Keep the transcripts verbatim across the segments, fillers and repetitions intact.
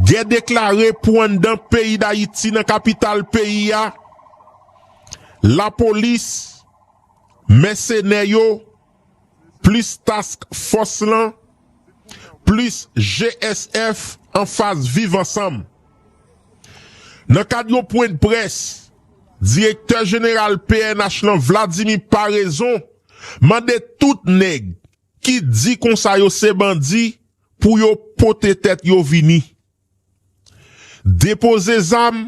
Gè deklare pou anndan peyi Dayiti nan kapital peyi a. Lapolis, mèsenè yo, plis task fòs lan, plis G S F anfas Viv Ansanm. Nan kad yon pwen de près, direktè jeneral P N H lan, Vladimir Paraison, mande tout nèg ki di konsa yo se bandi pou yo pote tèt yo vini. Depoze zam,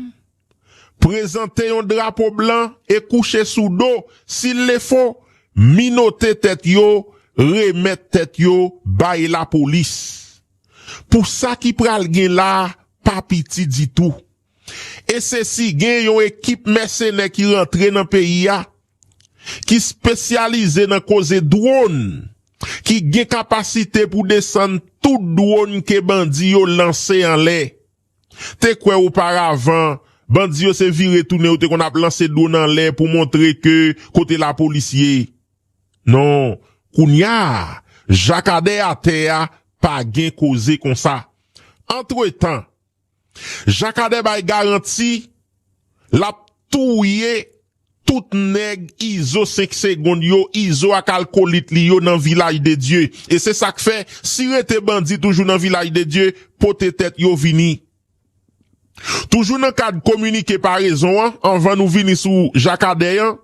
prezante yon drapo blan e kouche sou do, si l le fo, minote tèt yo, remèt tèt yo bay lapolis. Pou sa ki pral gen la, pa piti ditou. E se si gen yon ekip mèsenè ki rantre nan peyi a, ki espesyalize nan koze dwòn, ki gen kapasite pou desann tout dwòn ke bandi yo lanse anlè. Te kwè oparavan, bandi yo se vire tounen, yo te konn ap lanse dwòn anlè pou montre ke kote lapolis ye. Non, kounya, jakadè atè a, pa gen koze konsa. Antretan, jakadè bay garanti, l ap touye tout nèg Izo senk segonn yo, Izo ak alkolit li yo nan Vilaj de Dye. E se sa k fè, si rete bandi toujou nan Vilaj de Dye, pote tèt yo vini. Toujou nan kad kominike Paraison an, anvan nou vini sou jakadè an,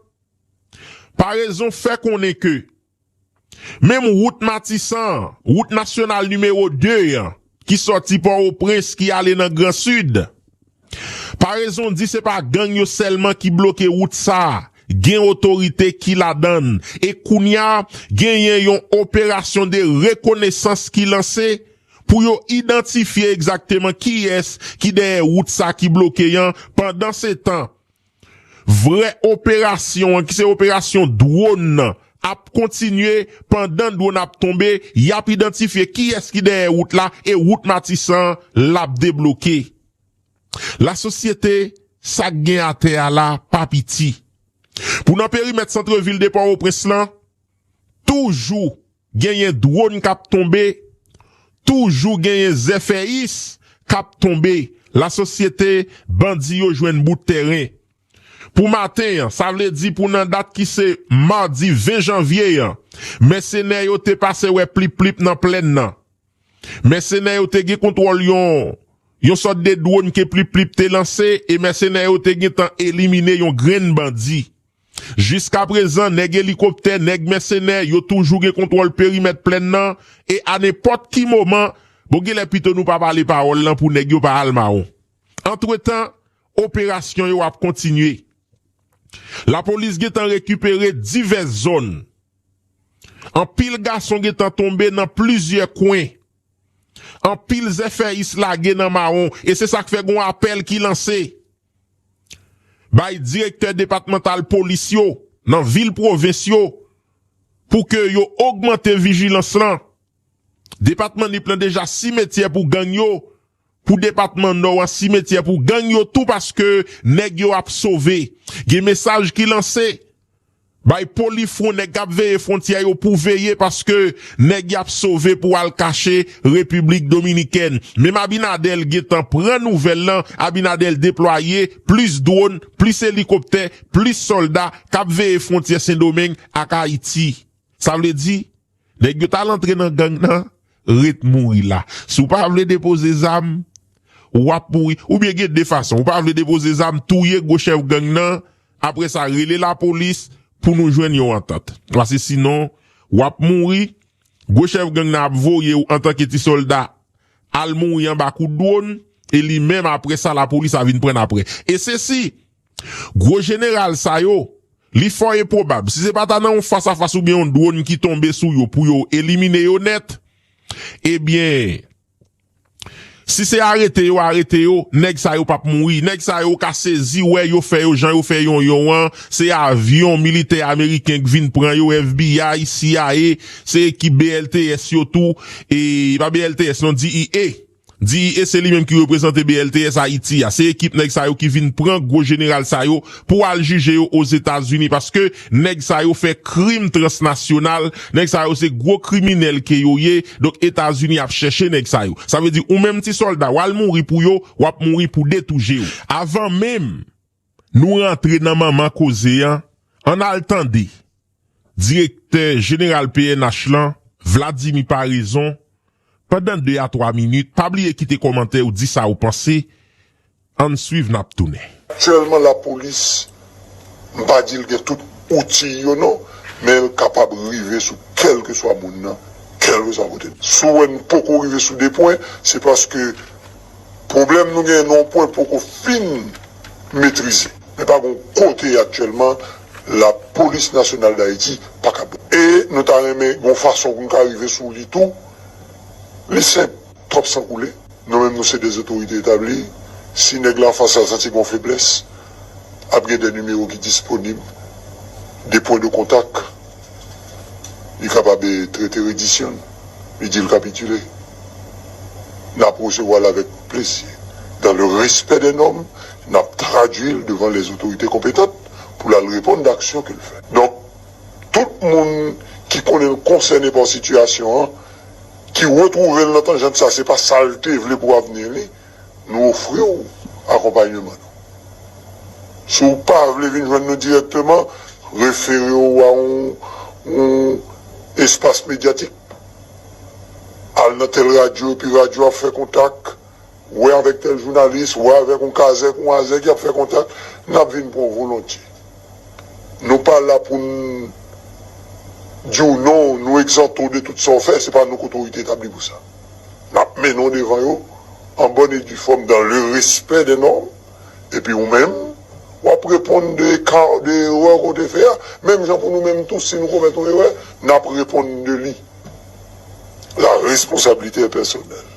Paraison fè konnen ke menm wout Matisan an, wout nasyonal nimewo de an, ki sòti Pòtoprens, ki ale nan Gran Sid, Paraison di se pa gang yo sèlman ki bloke wout sa a, gen otorite ki ladan l. E kounya, genyen yon operasyon de rekonesans ki lanse pou yo idantifye egzakteman kiyès ki dèyè wout sa ki bloke an. Pandansetan, vrè operasyon an, ki se operasyon dwòn nan, ap kontinye. Pandan dwòn ap tonbe, y ap idantifye kiyès ki dèyè wout la, e wout Matisan an, l ap debloke. Lasosyete, sa k gen atè a la pa piti. Pou nan perimèt santrevil de Pòtoprens lan, toujou genyen dwòn k ap tonbe, toujou genyen zèfèyis k ap tonbe. Lasosyete, bandi yo jwenn bout tèren. Pou maten an, sa vle di pou nan dat ki se madi ven janvye an, mèsenè yo te pase wè Plip Plip nan Plèn nan. Mèsenè yo te gen kontwòl yon, yon sòt de dwòn ke Plip Plip te lanse, e mèsenè yo te gentan elimine yon grenn bandi. Jiskaprezan, nèg elikoptè, nèg mèsenè, yo toujou gen kontwòl perimèt Plèn nan, e a nenpòt ki moman, bon, genlè pito nou pa pale pawòl lan pou nèg yo pa al mawon. Antretan, operasyon yo ap kontinye. Lapolis gentan rekipere divès zòn. Anpil gason gentan tonbe nan plizyè kwen. Anpil zèfèyis lage nan mawon, e se sa k fè gon apèl ki lanse bay direktè depatmantal polis yo nan vil pwovens yo pou ke yo ogmante vijilans lan. Depatman Nip lan deja simetyè pou gang yo, pou depatman Nò an simetyè pou gang yo tou, paske nèg yo ap sove. Gen mesaj ki lanse bay Polifwon, nèg k ap veye fwontyè yo, pou veye, paske nèg y ap sove pou al kache Repiblik Dominikèn. Menm Abinader gentan pran nouvèl lan, Abinader deplwaye plis dwòn, plis elikoptè, plis sòlda k ap veye fwontyè Sendomeng ak Ayiti. Sa vle di, nèg yo t al antre nan gang nan, ret mouri la. Si w pa vle depoze zam, w ap mouri. Oubyen gen de fason. Ou pa vle depoze zam, touye gwo chèf gang nan, apre sa, rele lapolis pou nou jwenn yon antant. Paske sinon, w ap mouri, gwo chèf gang nan ap voye w antanke ti sòlda al mouri anba kout dwòn, e li menm apre sa, lapolis a vin pran n apre. E se si gwo jeneral sa yo, li fò e pwobab, si se pa ta nan yon fas a fas oubyen yon dwòn ki tonbe sou yo pou yo elimine yo nèt, ebyen, si se arete yo, arete yo, nèg sa yo p ap mouri. Nèg sa yo ka sezi, wè yo fè yo jan yo fè Yonyon an, se avyon militè ameriken k vin pran yo, F B I, C I A, se ekip B L T S yo tou, e pa B L T S non, D E A. Di e se li menm ki reprezante B L T S Ayiti a. Se ekip nèg sa yo ki vin pran gwo jeneral sa yo pou al jije yo Ozetazini, paske nèg sa yo fè krim transnasyonal, nèg sa yo se gwo kriminèl ke yo ye, donk Etazini ap chèche nèg sa yo. Sa vle di ou menm ti sòlda, w al mouri pou yo, w ap mouri pou de tou je w. Avan menm nou rantre nan manman koze an, ann al tande direktè jeneral P N H lan, Vladimir Paraison, pandan de a twa minit, pa bliye kite kòmantè w, di sa w panse, ann swiv, n ap tounen. Aktyèlman, lapolis, m pa di l gen tout outi yo non, men l kapab rive sou kèlkeswa moun nan, kèlkeswa kote. Si w wè n poko rive sou de pwen, se paske pwoblèm nou gen nan yon pwen poko fin metrize. Men pa gen yon kote aktyèlman Lapolis Nasyonal d Ayiti pa ka bon. E nou ta renmen gen yon fason pou n ka rive sou li tou. Li senp, twòp san koule. Nou menm nou se de otorite etabli. Si nèg la anfas la santi gen yon feblès, ap gen de nimewo ki disponib, de pwen de kontak. Li kapab trete redisyon, li di l kapitile. N ap resevwa l avèk plezi. Dans le respect des normes, n ap tradui l devan les autorités compétentes pou l al reponn de aksyon ke l fè. Donk, tout moun ki konnen l konsène pa sitiyasyon an, ki retwouve l nan tanjant sa, se pa sa l te vle pou avni li, nou ofri w akonpayman nou. Si w pa vle vin jwenn nou dirèkteman, refere w a yon, yon espas medyatik. Al nan tèl radyo, epi radyo ap fè kontak, wè avèk tèl jounalis, wè avèk yon kazèk, yon azèk, y ap fè kontak, n ap vin pran w volontye. Nou pa la pou n di w non, nou egzante w de tout sa w fè, se pa nou k otorite etabli pou sa. N ap mennen w devan yo, an bòn e di fòm, dans le respect des normes, epi ou menm, w ap reponn de eka, de erè ke w te fè a, menm jan pou nou menm tou, si nou komèt yon erè, n ap reponn de li. La responsabilité est personnelle.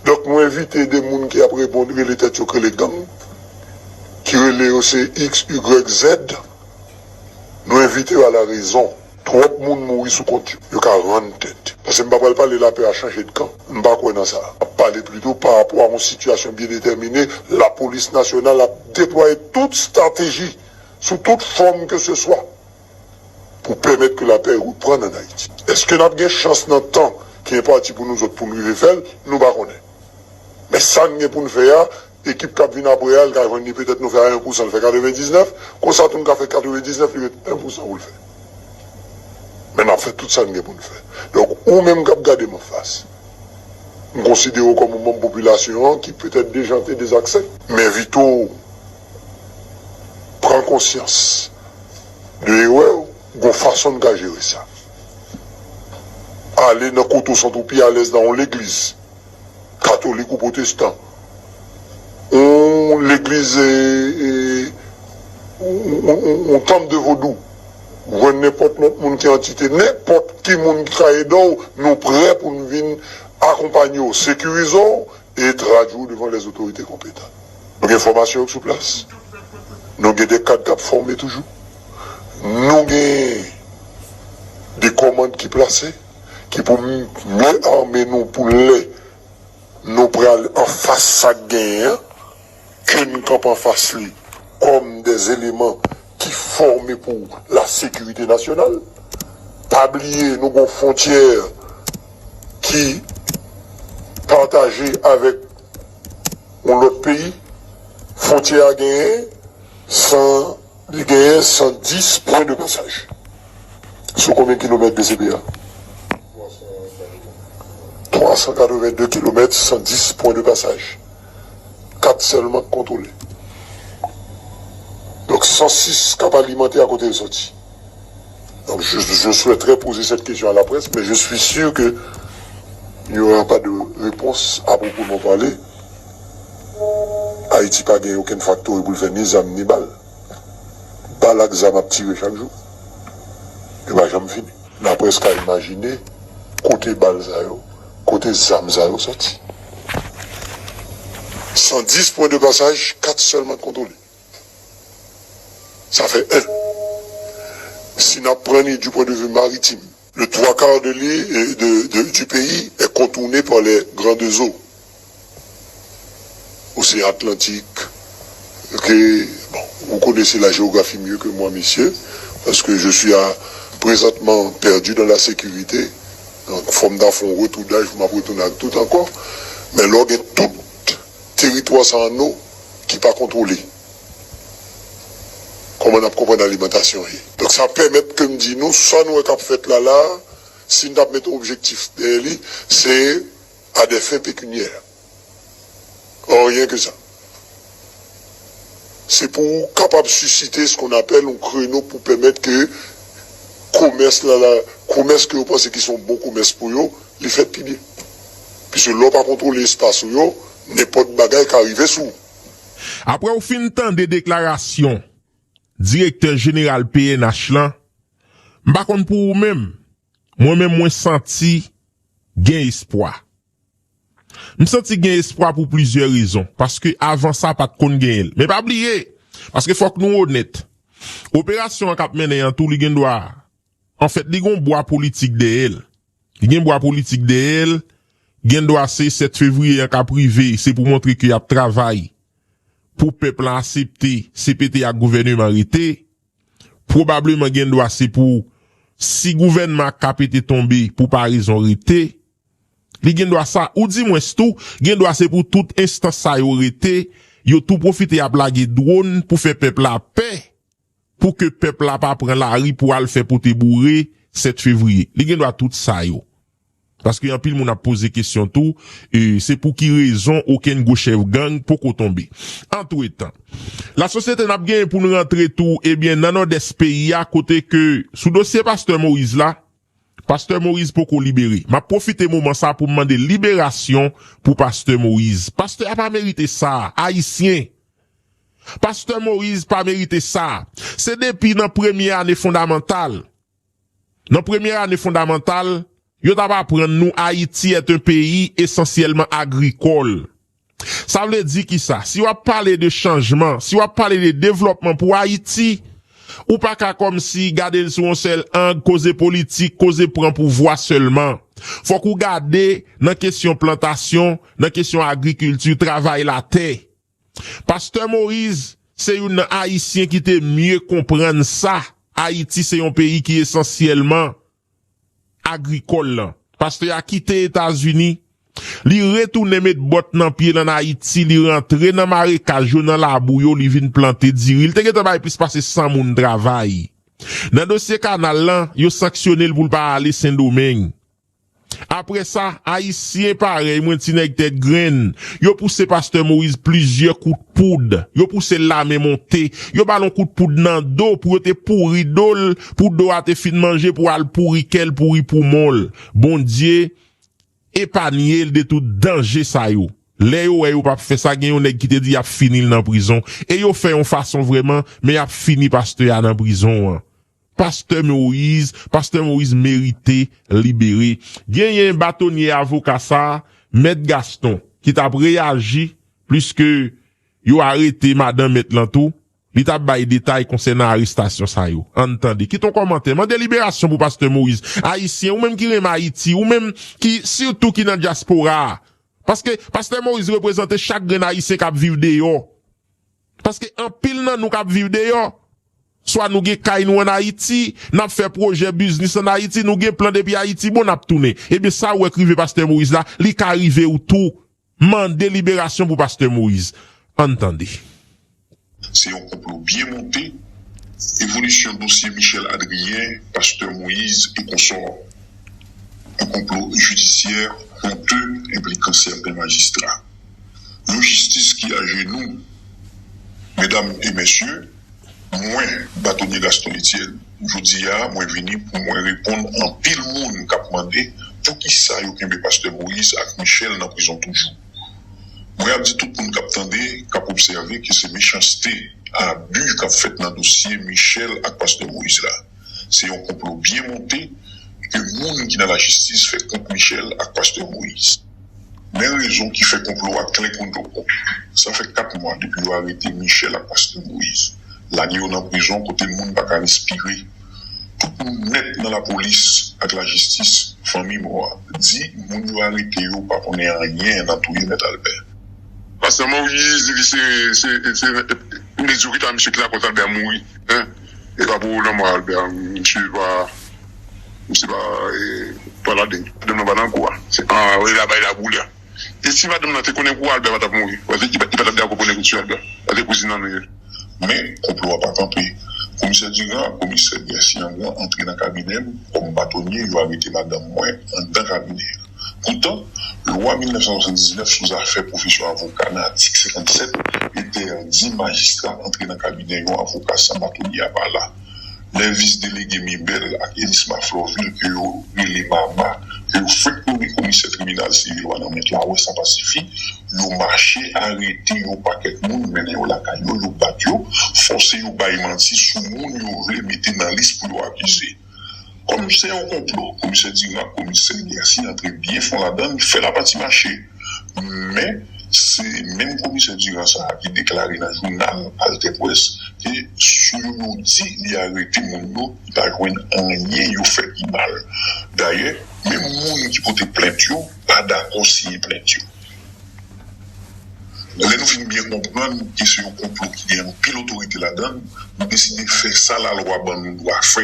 Donk, nou envite de moun ki ap reponn, rele tèt yo, k rele gang, ki rele yo se X, Y, Z, nou envite yo a la rezon. Twòp moun mouri sou kont yo. Yo ka rann tèt. Paske m pa pral pale lapè a chanje de kan. M pa kwè nan sa. M ap pale plito pa rapò a yon sitiyasyon byen detèmine. Lapolis nasyonal ap deplwaye tout estrateji, sou tout fòm ke se swa, pou pèmèt ke lapè reprann ann Ayiti. Èske n ap gen chans nan tan ki enpati pou nou zòt pou n rive fè l? Nou pa konnen. Men sa n gen pou n fè a, ekip k ap vin apre a, l ka jwenn li petèt nou fè a en pou san, l fè katrevendiznèf, konsa tou n ka fè katrevendiznèf, li ret en pou san pou l fè. Men n ap fè tout sa n gen pou n fè. Donk, ou menm k ap gade m anfas, m konsidere w kòm yon manm popilasyon an ki petèt dejante, dezakse. M envite w pran konsyans de erè w, gon fason n ka jere sa. Ale nan kote w santi w pi alèz nan yon legliz, katolik ou pwotestan, yon legliz, e, e, yon, yon, yon, yon tanp de vodou, jwenn nenpòt lòt moun ki antite, nenpòt ki moun ki ka ede w, nou prè pou n vin akonpanye w, sekirize w, e tradui w devan lèzotorite konpetan. Nou gen fòmasyon yo sou plas. Nou gen de kad k ap fòme toujou. Nou gen de kòmand ki plase, ki pou m-, mye ame nou pou lè nou pral anfas sa k genyen an, ke n kanpe anfas li kòm de eleman ki fòme pou la sekirite nasyonal. Pa bliye, nou gon fwontyè ki pataje avèk yon lòt peyi. Fwontyè a genyen san, li genyen san dis pwen de pasaj. Sou konbyen kilomèt de C P A? Twa san katreven de kilomèt, san dis pwen de pasaj. Kat sèlman k kontwole. Donk, san sis k ap alimante a kote l sòti. Donc, je, je souhaiterais poser cette question à la presse, mais je suis sûr que il n'y aura pas de réponse à proprement parler. Ayiti pa gen okenn faktori pou l fè ni zam ni bal. Bal ak zam ap tire chak jou. Yo pa janm fini. Laprès ka imajine kote bal sa yo, kote zam sa yo sòti. San dis pwen de pasaj, kat sèlman k kontwole. Sa fè en. Si n ap pran li du point de vue maritime, le trois quarts de l'île, euh, de, de, du pays est contourné par les grandes eaux. Océan Atlantique, que, bon, vous connaissez la géographie mieux que moi, messieurs, parce que je suis à, présentement perdu dans la sécurité. Donk, fò m ta fè yon retoudaj pou m ap retounen ak tout ankò. Men lè w gen tout teritwa sa ann nou ki pa kontwole, kòman n ap konprann alimantasyon ye? Donk, sa pèmèt ke m di nou, sa nou wè k ap fèt la la, si n t ap met objektif dèyè li, se à des fins pécuniaires. Or, rien que ça. Se pou w kapab sisite ce qu'on appelle yon kreno pou pèmèt ke komès la, la, komès ke yo panse ki se yon bon komès pou yo, li fèt pi byen. Piske lè w pa kontwole espas ou yo, nenpòt bagay ka rive sou ou. Apre w fin tande deklarasyon direktè jeneral P N H lan, m pa konn pou ou menm, mwen menm mwen santi gen espwa. M santi gen espwa pou plizyè rezon, paske avan sa pa t konn genyen l. Men pa bliye, paske fòk nou onèt, operasyon an k ap mennen an tou li gen dwa, anfèt li gen yon bwa politik dèyè l. Li gen bwa politik dèyè l, gen dwa se sèt fevriye an k ap rive, se pou montre ke y ap travay pou pèp la aksepte C P T ak gouvèneman rete. Pwobableman gen dwa se pou si gouvènman ak K P T tonbe pou parezon rete. Li gen dwa sa, oudimwens tou, gen dwa se pou tout enstans sa yo rete, yo tou pwofite ap lage dwòn pou fè pèp la pè, pou ke pèp la pa pran lari pou al fè pote boure sèt fevriye. Li gen dwa tout sa yo. Paske anpil moun ap poze kesyon tou, e, se pou ki rezon okenn gwo chèf gang poko tonbe. Antretan, lasosyete n ap genyen pou n rantre tou, ebyen, nan Nòdès peyi a, kote ke, sou dosye pastè Moïse la, pastè Moïse poko libere. M ap pwofite moman sa pou m mande liberasyon pou pastè Moïse. Pastè a pa merite sa, Ayisyen. Pastè Moïse pa merite sa. Se depi nan premye ane fondamantal. Nan premye ane fondamantal, yo t ap aprann nou Ayiti est un pays essentiellement agricole. Sa vle di kisa? Si w ap pale de chanjman, si w ap pale de devlòpman pou Ayiti, ou pa ka kòmsi gade l sou yon sèl ang, koze politik, koze pran pouvwa sèlman. Fòk ou gade nan kesyon plantasyon, nan kesyon agrikilti, travay latè. Pastè Moïse se youn nan Ayisyen ki te mye konprann sa. Ayiti se yon peyi ki esansyèlman agrikòl lan. Pastè a kite Etazini, li retounen met bòt nan pye l ann Ayiti, li rantre nan marekaj yo, nan labou yo, li vin plante diri. Li te gentan bay plis pase san moun travay. Nan dosye kanal lan, yo sanksyone l pou l pa ale Sendomeng. Apre sa, Ayisyen parèy mwen, ti nèg tèt grenn, yo pouse pastè Moïse plizyè kout poud. Yo pouse l lamen monte. Yo ba l yon kout poud nan do pou yo te pouri do l, pou do a te fin manje, pou al pouri kè l, pouri poumon l. Bondye epanye l de tout danje sa yo. Lè yo wè yo p ap fè sa, gen yon nèg ki te di y ap fini l nan prizon. E yo fè yon fason vrèman, men y ap fini pastè a nan prizon an. Pastè Moïse, pastè Moïse merite libere. Genyen batonye avoka sa, Mèt Gaston, ki t ap reyaji, pliske yo arete madan mèt lan tou, li t ap bay detay konsènan arestasyon sa yo. Ann tande. Kite yon kòmantè. Mande liberasyon pou pastè Moïse. Ayisyen, ou menm ki renmen Ayiti, ou menm ki, sitou ki nan dyaspora a. Paske pastè Moïse reprezante chak grenn Ayisyen k ap viv deyò. Paske anpil nan nou k ap viv deyò, swa nou gen kay nou ann Ayiti, n ap fè pwojè biznis ann Ayiti, nou gen plan depi Ayiti bon, n ap tounen. Ebyen, sa ou wè k rive pastè Moïse la, li ka rive w tou. Mande liberasyon pou pastè Moïse. Ann tande. Se yon konplo byen monte. Evolisyon dosye Michel Adrien, pastè Moïse e konsò. Yon konplo jidisyè honteux enplikan sèten majistra. Yon jistis ki ajenou. Medam e mesye, mwen, Batonye Gaston Etienne, jodi a, mwen vini pou mwen reponn anpil moun k ap mande poukisa yo kenbe pastè Moïse ak Michel nan prizon toujou. Mwen ap di tout moun k ap tande, k ap obsève ke se mechanste, abi k ap fèt nan dosye Michel ak pastè Moïse la. Se yon konplo byen monte ke moun ki nan lajistis fè kont Michel ak pastè Moïse. Men rezon ki fè konplo a klè kon do. Sa fè kat mwa depi yo arete Michel ak pastè Moïse. Lage yo nan prizon kote moun pa ka respire. Tout moun nèt nan lapolis ak lajistis, fanmi mò a, di moun yo arete yo pa konnen anyen nan touye Mèt Albert. Paske Maurice, li se, se, se medyokrite a misye ki lakòz Albert mouri. Hein? E pa pou lanmò Albert, misye pa, misye pa, e, pa ladan. Madanm nan pa nan kou a. Se an, e la bay la boulè. E si madanm nan te konnen kou Albert pa t ap mouri, paske li pa, li pa t ap dakò pou negosye Albert. Paske kouzin nan nou ye. Men, konplo a pa kanpe. Komisè Durand ak komisè Guercy Anglin antre nan kabinè m kòm batonye, yo arete madanm mwen anndan kabinè a. Poutan, lwa mil nèf san swasanndiznèf sou zafè pwofesyon avoka nan atik senkannsèt entèdi majistra antre nan kabinè yon avoka san batonye a pa la. Lè vis delege Mibel ak Elisma Florvil, ke yo rele Mama, ke yo fenk nonmen komisè tribinal sivil Wanament la, wè sa pa sifi, yo mache arete yon pakèt moun, mennen yo lakay yo, yo bat yo, fòse yo bay manti sou moun yo vle mete nan lis pou yo akize. Kòm se yon konplo, komisè Durand ak komisè Guercy antre byen fon ladan l, fè lapati mache. Men, se menm komisè Durand sa a ki deklare nan jounal Alter Presse ke sou yo di li arete moun yo, li pa jwenn anyen yo fè ki mal. Dayè, menm moun ki pote plent yo pa dakò siyen plent yo. Lè nou fin byen konprann ke se yon konplo ki gen anpil otorite ladan l, nou deside fè sa lalwa ban nou dwa fè.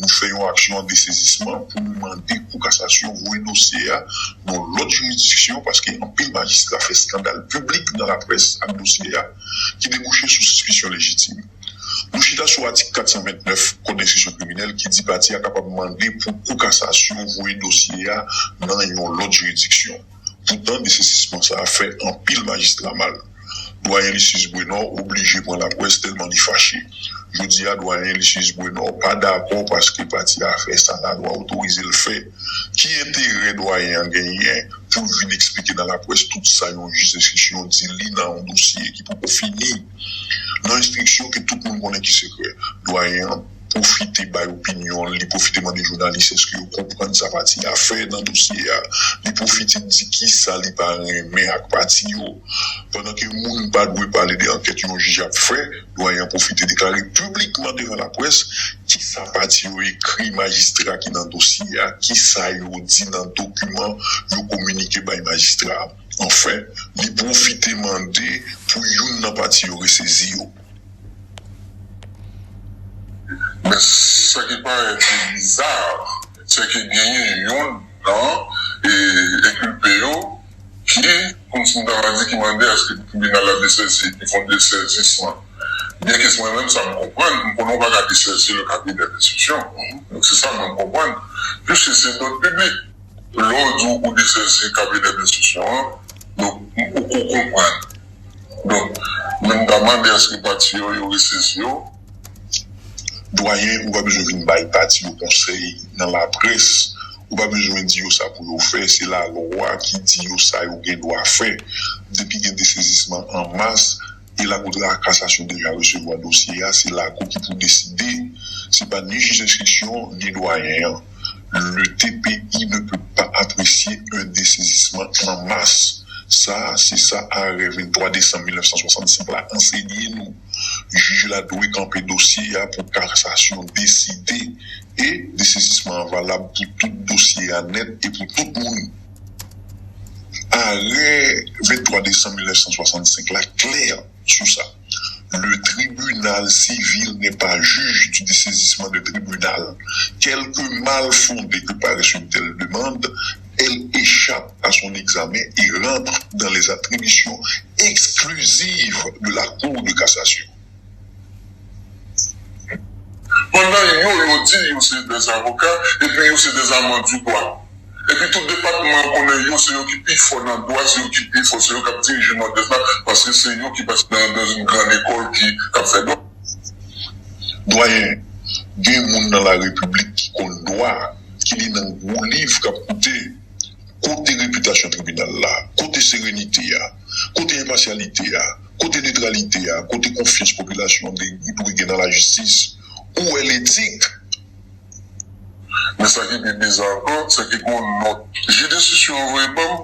Nou fè yon aksyon an desezisman pou nou mande Kou Kasasyon voye dosye a nan lòt jiridiksyon, paske anpil majistra fè eskandal piblik nan laprès ak dosye a, ki debouche sou sispisyon lejitim. Nou chita sou atik kat san vennèf Kòd enstriksyon kriminèl ki di pati a kapab mande pou Kou Kasasyon voye dosye a nan yon lòt jiridiksyon. Poutan, desezisman sa a fè anpil majistra mal. Dwayen Lucius Bruno oblije pran laprès tèlman li fache. Jodi a, dwayen Lucius Bruno pa dakò paske pati a fè sa lalwa otorize l fè. Ki enterè dwayen an genyen pou l vin eksplike nan laprès tout sa yon jij enstriksyon di li nan yon dosye ki poko fini? Nan enstriksyon ke tout moun konnen ki sekrè, dwayen an pwofite bay opinyon l, li pwofite mande jounalis èske yo konprann sa pati a fè nan dosye a, li pwofite di kisa li pa renmen ak pati yo. Pandan ke moun pa dwe pale de ankèt yon jij ap fè, dwayen an pwofite deklare piblikman devan laprès kisa pati yo ekri majistra ki nan dosye a, kisa yo di nan dokiman yo kominike bay majistra a. Anfen, li pwofite mande pou youn nan pati yo resezi yo. Men sa ki parèt li biza, se ke genyen youn nan, e, enkilpe yo ki, kòmsi m ta va di, ki mande aske tribinal la desèzi, ki fè yon desèzisman. Byenke se mwen menm sa m konprann, m konnen w pa ka desèzi le cabinet d'instruction. Donk se sa mwen m konprann. Piske se dòd piblik. Lè w di w desèzi kabinè enstriksyon an, donk, ou ko konprann. Donk, men m ta mande èske pati yo, yo resezi yo? Dwayen, ou pa bezwen vin bay pati yo konsèy nan laprès. Ou pa bezwen di yo sa pou yo fè. Se lalwa ki di yo sa yo gen dwa fè. Depi gen desezisman an mas, e Lakou Kasasyon deja resevwa dosye a, se Lakou ki pou deside. Se pa ni jij enstriksyon, ni dwayen an. Le T P I ne peut pas apprécier un dessaisissement en masse. Sa, se sa arè venntwa desanm mil nèf san swasannsenk la ansenye nou. Jij la dwe kanpe dosye a pou kasasyon deside, e desezisman an valab pou tout dosye a nèt e pou tout moun. Arè venntwa desanm mil nèf san swasannsenk la klè sou sa. Le tribunal civil n'est pas juge du dessaisissement de tribunal. Quelque mal fondée que paraisse une telle demande, elle échappe à son examen et rentre dans les attributions exclusives de la Cour de cassation. Pandan yo, yo di yo se des avocats, epi yo se des amants du droit. Epi tout depatman an konnen yo, se yo ki pi fò nan dwa, se yo ki pi fò, se yo k ap dirije Nòdès la, paske se yo ki pase dans, dans une grande école ki, k ap fè dwa. Dwayen, gen moun nan larepiblik ki konn dwa, ki li nan gwo liv k ap koute. Kote repitasyon tribinal la? Kote serenite a? Kote enpasyalite a? Kote netralite a? Kote konfyans popilasyon an dwe gen nan lajistis? Ou wè letik? Men sa ki pi biza ankò, se ke gen yon nòt jij enstriksyon an voye ban m,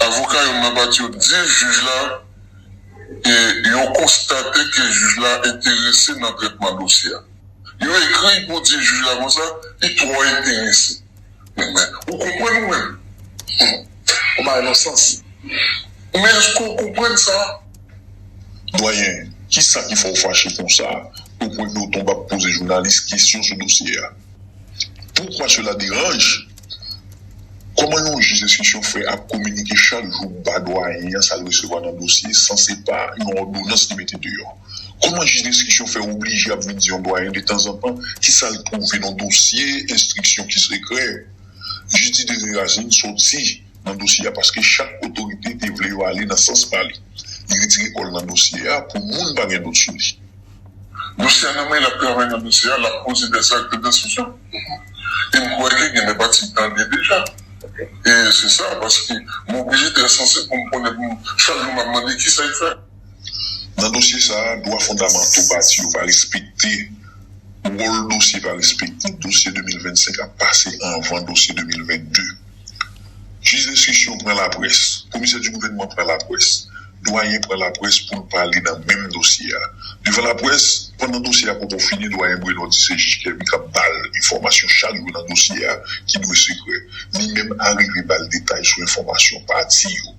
avoka youn nan pati yo di jij la, e yo konstate ke jij la enterese nan trètman dosye a. Yo ekri pou di jij la konsa, li twò enterese. Men, men, ou konprann ou menm? Ou bay non sans. Men èske w konprann sa? Dwayen, kisa ki fè w fache konsa, opwen ke w tonbe ap poze jounalis kesyon sou dosye a? Pourquoi cela dérange? Kòman yon jij enstriksyon fè ap kominike chak jou ba dwayen an sa l resevwa nan dosye san se pa yon òdonans li mete deyò? Kòman jij enstriksyon fè oblije ap vin di yon dwayen detanzantan kisa l twouve nan dosye enstriksyon ki sekrè? Jij Didier Racine sòti nan dosye a paske chak otorite te vle yo ale nan sans pa li. Li retire kò l nan dosye a pou moun pa gen dout sou li. Dosye a nan men l ap travay nan dosye a, l ap poze dèz aktè danstriksyon. E m kwè ke gen de pati ki tande deja. E se sa, paske m oblije trè sansib pou m konnen pou m chak jou m ap mande kisa l fè. Nan dosye sa a, dwa fondamanto pati yo pa respekte, wòl dosye pa respekte, dosye de mil vennsenk ap pase anvan dosye de mil vennde. Jij enstriksyon pran laprès, komisè di gouvènman pran laprès, dwayen pran laprès pou l pale nan menm dosye a. Devan laprès, pandan dosye a poko fini, dwayen Bruno di se jij Kerby k ap ba l enfòmasyon chak jou nan dosye a ki dwe sekrè. Li menm arive ba l detay sou enfòmasyon pati yo.